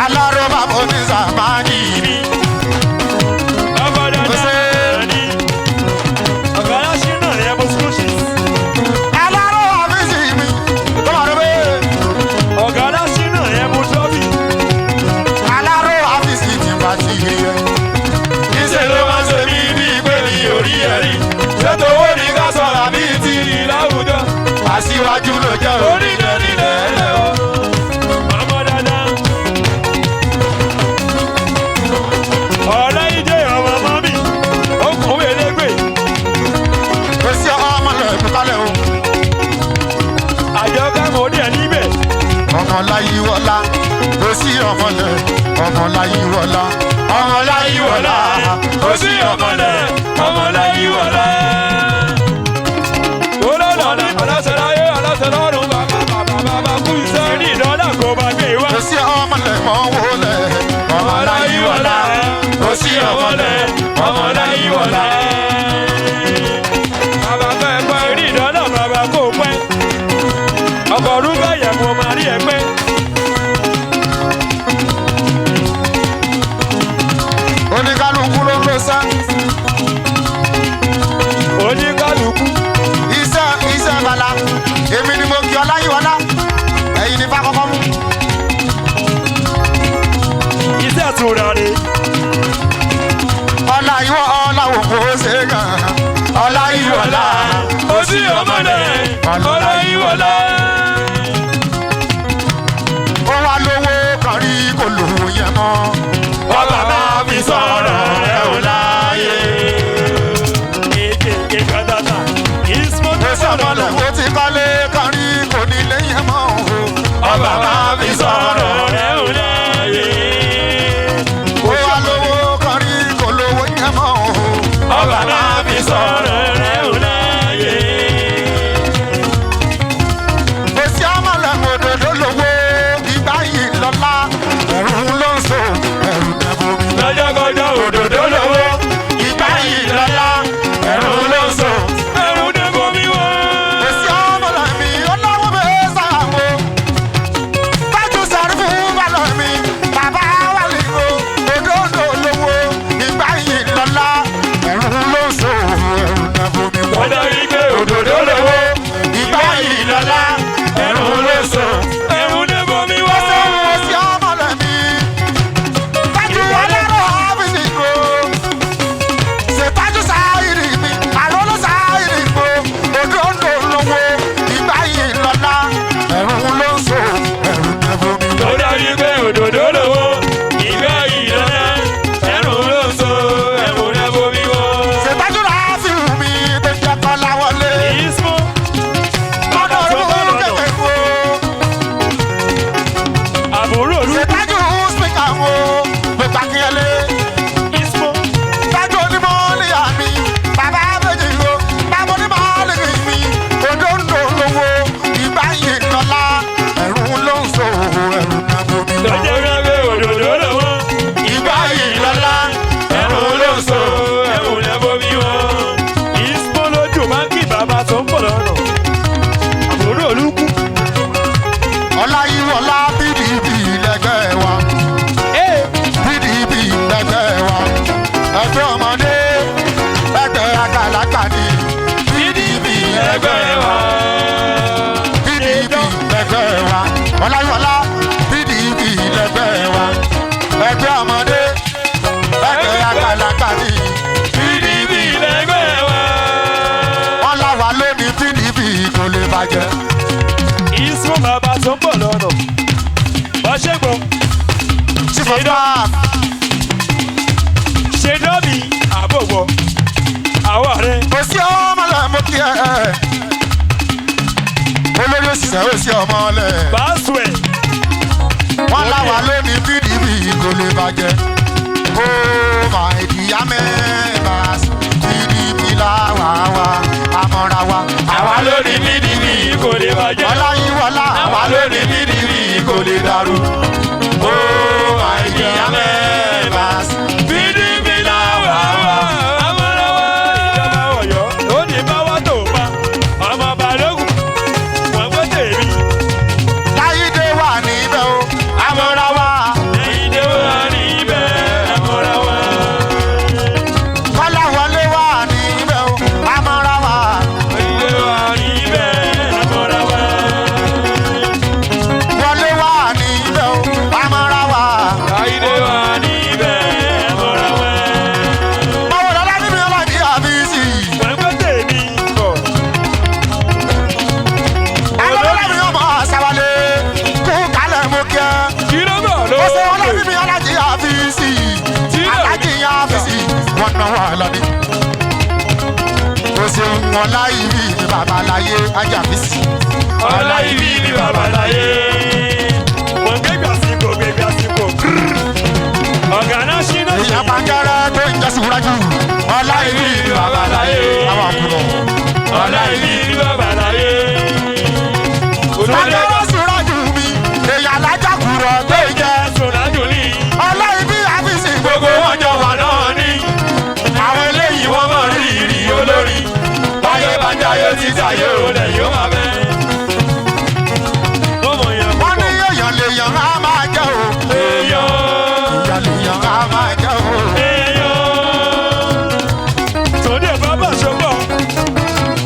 Aláró bàbá onísàfáàdì.
Ọmọ dáadáa máa ní. Ọ̀gá lásìnà yẹn mo sùn sí.
Aláró àfíìsì mi. Tó wà lóbe.
Ọ̀gá lásìnà yẹn mo sọ́bì.
Aláró àfíìsì ti bá ti yẹ.
Níṣẹ́ ló máa ń ṣe mí bíi pé mi ò rí ẹ̀rí. Ṣètò owó ní ká sọ̀rọ̀ àbí ti
Láwùjọ.
Aṣíwájú ló jẹ́ o.
Onídé nílẹ̀ ẹlẹ́ o.
Ọmọ dáadáa.
Ọmọláyíwọlá.
Ọmọláyíwọlá.
Ó sí ọmọlẹ̀, Ọmọláyíwọlá.
Olólọ́lá aláṣẹ láyé aláṣẹ lọ́run bàbá bàbá bàbá kú iṣẹ́.
Ní ìdọ́là kò bá gbé wá.
Kò sí ọmọlẹ̀ mọ́ wọlé.
Ọmọláyíwọlá. Kò sí ọmọlẹ̀, Ọmọláyíwọlá.
Bàbá fẹ́ pẹ́.
Ní ìdọ́là bàbá kò pẹ́. Ọkọ̀ rúbẹ̀ yẹ̀mú máa rí ẹ pẹ́.
Oníkálukú ló ń lo sẹ́.
Oníkálukú.
Iṣẹ́ iṣẹ́ bala. Èmi ni mo kí Ọláyíwọlá. Ẹ̀yin ni fákọ́kọ́ mú.
Iṣẹ́ àtúrà rè.
Ọláyíwọ ọlá òkú ṣe gan. Ọláyíwọlá.
Ó sí ọmọlẹ̀, Ọláyíwọlá.
Ó wá lówó kan rí kò lówó yẹn mọ́.
Ọba máa fi sọ̀rọ̀ rẹ̀ ò láyé.
Èké èké tata. Ìsmọ́ tó
Kò sí
sọ̀rọ̀
ọmọlẹ̀
lọ.
tó ti kọ́lé kan rí kò nílé yẹn mọ́ o.
Ọba máa fi sọ̀rọ̀
Rẹ̀ ò láyé.
Ó wá lówó kan rí kò lówó yẹn mọ́ o.
Ọba máa fi sọ̀rọ̀
Rẹ̀ ò láyé.
Kò sí ọmọlẹ̀ òdòdó lówó ìgbà yìí lọ́lá. Ẹ̀rù ló ń so ẹ̀rù dẹ̀bò mi.
Lọ́jọ́kọjọ́ òdòdó lówó.
Ìgbà yìí lọ́lá
ẹ̀rù ló ń so.
Ẹ̀rù dé bomi wá.
Kò sí ọmọlẹ̀ mi olówó bẹ́ẹ̀ sàmó. Tájú sọ̀rọ̀ fún balọ̀ mi, bàbá wà lè o. Òdòdó lówó ìgbà yìí lọ́lá. Ẹ̀rù ló ń so ẹ̀rù dẹ̀bò mi.
Ọjọ́ ìgbé
Òdòdó lówó
Ìgbà yìí lọ́lá
ẹ̀rù ló ń so.
ẹ̀rù dé bomi wá.
Kò sí ọmọlẹ̀ mi. Tájú ọlọ́rọ̀ ọ́fíìsì kò. Ṣètájú sáírì mi, àróló sáírì kò. Òdòdó lówó ìgbà yìí lọ́lá. Ẹ̀rù ló ń so ẹ̀rù dẹ̀bò mi.
Ọjọ́ ìgbé òdòdó lówó. Ìgbà ìlọ́lá. Ẹ̀rù ló ń so. Ẹ̀rù dé bomi wá.
Ṣètájú ráfíù mi tó jẹ́ kọ́lá wọlé.
Ìsmọ́.
Lọ́dọ̀ ọdún kékeré wo.
Àbúrò olú.
Ṣètájú spíkà wo. Gbogbo akínyẹlé.
Ìsmọ́.
Tájú onímọ̀ọ́lì àmì, bàbá méjì wo, bàbá onímọ̀ọ́lì mi, òdòdó lówó, ìgbà yìí lọ́lá, ẹ̀rù ló ń so ẹ̀rù náà bomi lọ.
Lọ́jọ́ ìgbé òdòdó lówó.
Ìgbà yìí lọ́lá,
Ẹ̀rù ló ń so. Ẹ̀rù dé bomi wá. Ìsmọ́ lójú máa ń kí bàbá tó ń bọ̀ lọ́nà. Àbúrò olú kú.
Ọláyíwọlá PDP lẹ́gbẹ́ wa, PDP lẹ́gbẹ́ wa, ẹgbẹ́ ọmọdé, ẹgbẹ́ àgbàlagbà ni, PDP
Ẹgbẹ́ wa.
PDP lẹ́gbẹ́ wa, Ọláyíwọlá PDP lẹ́gbẹ́ wa, ẹgbẹ́ ọmọdé, ẹgbẹ́ àgbàlagbà ni.
PDP lẹ́gbẹ́ wa.
Wọ́n láwa lónìí PDP kò lè bàjẹ́.
Ìsún bàbá tó ń bọ̀ lọ́nà. Bọ́ṣẹ́gbọ̀n
Chief of staff
ṣe dọ́bì àbòwọ̀. Àwọ̀ rẹ̀
kò sí ọmọlẹ̀ mo kí ẹ. Olórí òṣìṣẹ́ ò sí ọmọlẹ̀.
báṣùẹ̀.
Wọ́n láwa lónìí PDP kò lè bàjẹ́. Oh my dear members, PDP làwa wa, àmọ́ra wa.
Àwa ló ní PDP
Kò lè bàjẹ́.
Ọláyíwọlá
Àwa ló ní PDP kò lè dàrú. Oh my dear members,
PDP làwà wà. Amọ̀ràwá ìjọba Ọ̀yọ́ ló ní báwá tó pa. Ọmọ Balógun wọ́n gbé tèmi.
Láyídé wà níbẹ̀ o, àmọ́ra wa.
Ẹ̀yin dé wà níbẹ̀. Amọ̀ràwá.
Kọ́láwọlé wà níbẹ̀ o, àmọ́ra wa.
Ẹ̀yin dé wà níbẹ̀. Amọ̀ràwá.
Wọlé wà níbẹ̀ o, àmọ́ra wa.
Ẹ̀yin dé wà níbẹ̀. Amọ̀ràwá.
Báwo lọ́lá níbi ọlọ́dí àbísí?
Wọ́n gbé tèmi bọ̀.
Alọ́lá mi ọmọ àṣàwálé, kú kálẹ̀ mú kí ẹ.
Kí ló bọ̀
Ó ṣe
lókè?
ọlá níbi ọlọ́dí àbísí. Alájí àbísí, wọ́n náwó ọlọ́dí. Ó ṣe wọn láì rí ní babaláyé ajábísí.
Ọlá ibi ni bàbá láyé. Wọ́n gbégbá sípò gbégbá sípò. Ọ̀gá náà ṣí náà ṣí.
Èèyàn pàǹkẹ́rẹ́ tó ń jẹ́ sùúrájú. Ọlá ìlú
Bàbá láyé.
àwọn àkùrọ̀.
Ọlá ìlú bàbá láyé.
Pàǹkẹ́rẹ́ sùúrájú mi. Èèyàn alájàkùrọ̀ tó ń jẹ́.
Sọ̀dájú ní.
Ọlá ìbí àfíìsì
Gbogbo wọn jọ wà náà ní.
Àwọn eléyìí
Wọ́n mọ̀ rí ìrì olórí. Báyé bá ń jayé títí ayé olè yóò máa bẹ́.
Wọ́n mọ̀ yẹn
wọ́n ní èèyàn lèèyàn á máa jẹ́ o.
Èèyàn.
Èèyàn lèèyàn á máa jẹ́ o.
Èèyàn. Sọ̀dí ẹ̀ bábà ṣọ́gbọ̀.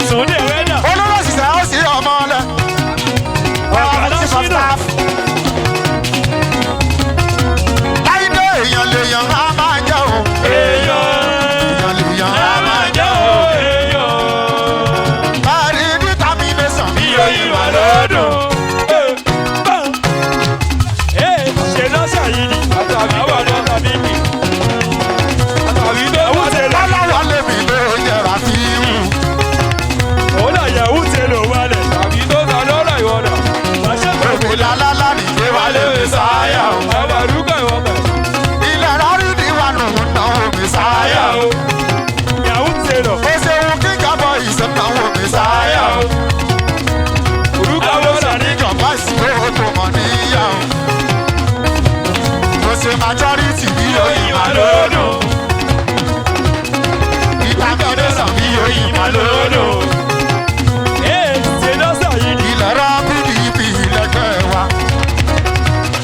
Sọ̀dí ẹ̀ wẹ́dà.
Olóró òṣìṣẹ́ ó sì ọmọ ọlẹ.
Ọ̀gá náà
Chief of
ṣí náà.
staff. Láìdé èèyàn lèèyàn á máa jẹ́ o.
Èèyàn.
Èèyàn lèèyàn á máa jẹ́ o.
Èèyàn.
Bẹ́ẹ̀ni determination bí
Iyọ̀ ìwà lọ́dún.
Ee, ṣe lọ́sà yìí ni.
Àtàbí
Àwọn ọ̀dọ́ tàbí kì.
Àtàbí tó
Yahoo
bá
tẹ̀lé.
Lọ́lọ́wọ́ lèmi ló jẹ̀rà fi hù.
Òun náà Yahoo tẹ̀lé wálẹ̀.
tàbí tó ta lọ́rọ̀ ìwọ̀dà.
Bàṣẹ́
Èmi lálálá nìyé wálé
Wálé
mi
mi
sáyà
sáyà
o.
o.
Àbàrúkọ ìwọ̀kẹ̀.
Ilẹ̀ rọrí ni wà nù náwó mi sáyà o.
Yahoo tẹ̀lé.
Ó ṣeun kíkà bọ̀ ìṣẹ̀náwó mi sáyà o.
Orúkọ lọ́dà ní.
Ìjọba ìsìnkú tó mọ̀ níyà o. Mo ṣe majority bí oyin
Ìwà
máa
lọ́dún.
Determination bí oyin máa
Lọ́dún.
Ee, ṣe lọ́sà yìí ni.
Ilẹ̀ rọ PDP lẹ́gbẹ́ wa.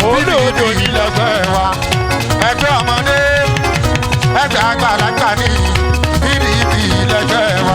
Òun náà
PDP lẹ́gbẹ́ wa. Ẹgbẹ́ ọmọdé, ẹgbẹ́ àgbàlagbà ní PDP lẹ́gbẹ́ wa.